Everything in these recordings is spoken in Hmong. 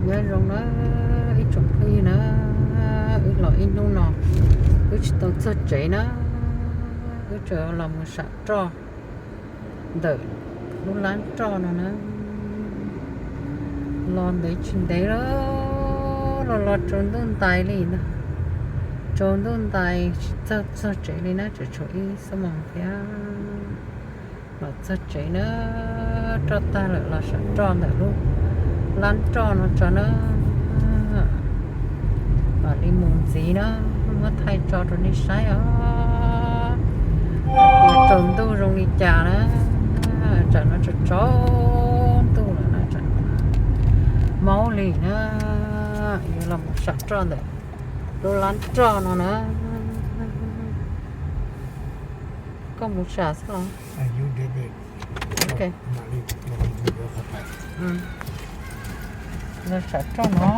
Nyob zoo na ib tsoom phooj ywg na, wb los ib hnub no wb tsis tau txog tsev na, wb tseem los mus sam roj ntawm lub lab roj no na. Los ntev tsis ntev los, los los tsaus ntuj ntais li na, tsaus ntuj ntais tsis txog txog tsev li na, tseem tshuav ib xuab moos thiab los txog tsev na. Roj tag lawm los sam roj ntawm lub lab roj no tso na. Mam li mus ntxiv na, muab thaij tso rau nej saib os. Tsaus ntuj zoo li cas na, tsam no tsaus tsaus ntuj lawm na, tsam no maub li na. Yuav los mus sam roj ntawm lub lab roj no na. Koj mus sam xwb los? Los sam roj no,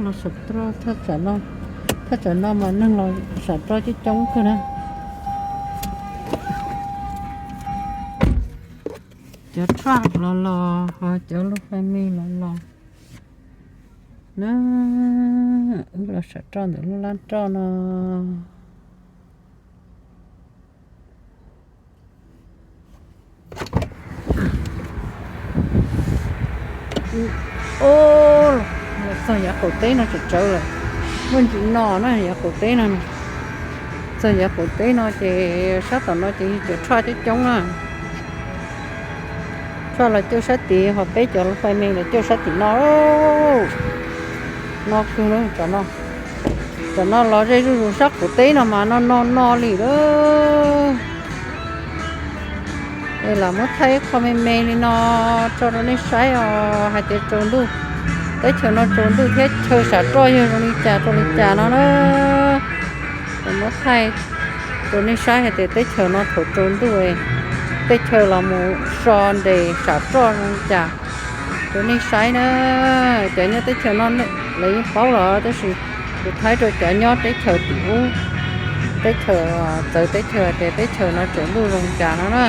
los sam roj thaj tsam no, thaj tsam no mas neeg los sam roj coob coob kawg na. Cov tshaj los los, ho cov lub family los los na. Wb los sam roj ntawm lub lab roj no. Txog yav qaum teb no tsawv tsawv lawm. Muaj ntsis no na yav qaum teb no. Txog yav qaum teb no ces sab tom no ces cov tshaj coob coob na. Tshaj los coj sab tid, ho peb cov lub family los coj sab tim no. No kawg na, tam no los ze zuj zus sab qaum teb no mas no no no li lawm. Es lam muab thaij ib qho me me li no tso rau nej saib os, hais tias tsaus ntuj, teb chaws no tsaus ntuj thiab chaw sam roj yog zoo li cas rau li cas no na. Lam muab thaij rau nej saib hais tias teb chaws no thaum tsaus ntuj, tej chaws los mus so nres sam roj zoo li cas rau nej saib na. Cov nyob teb chaws no lawv yeej paub los, tab sis kuv thaij rau cov nyob teb chaws tim ub, teb chaws txawv teb chaws tias teb chaws no tsaus ntuj zoo li cas no na.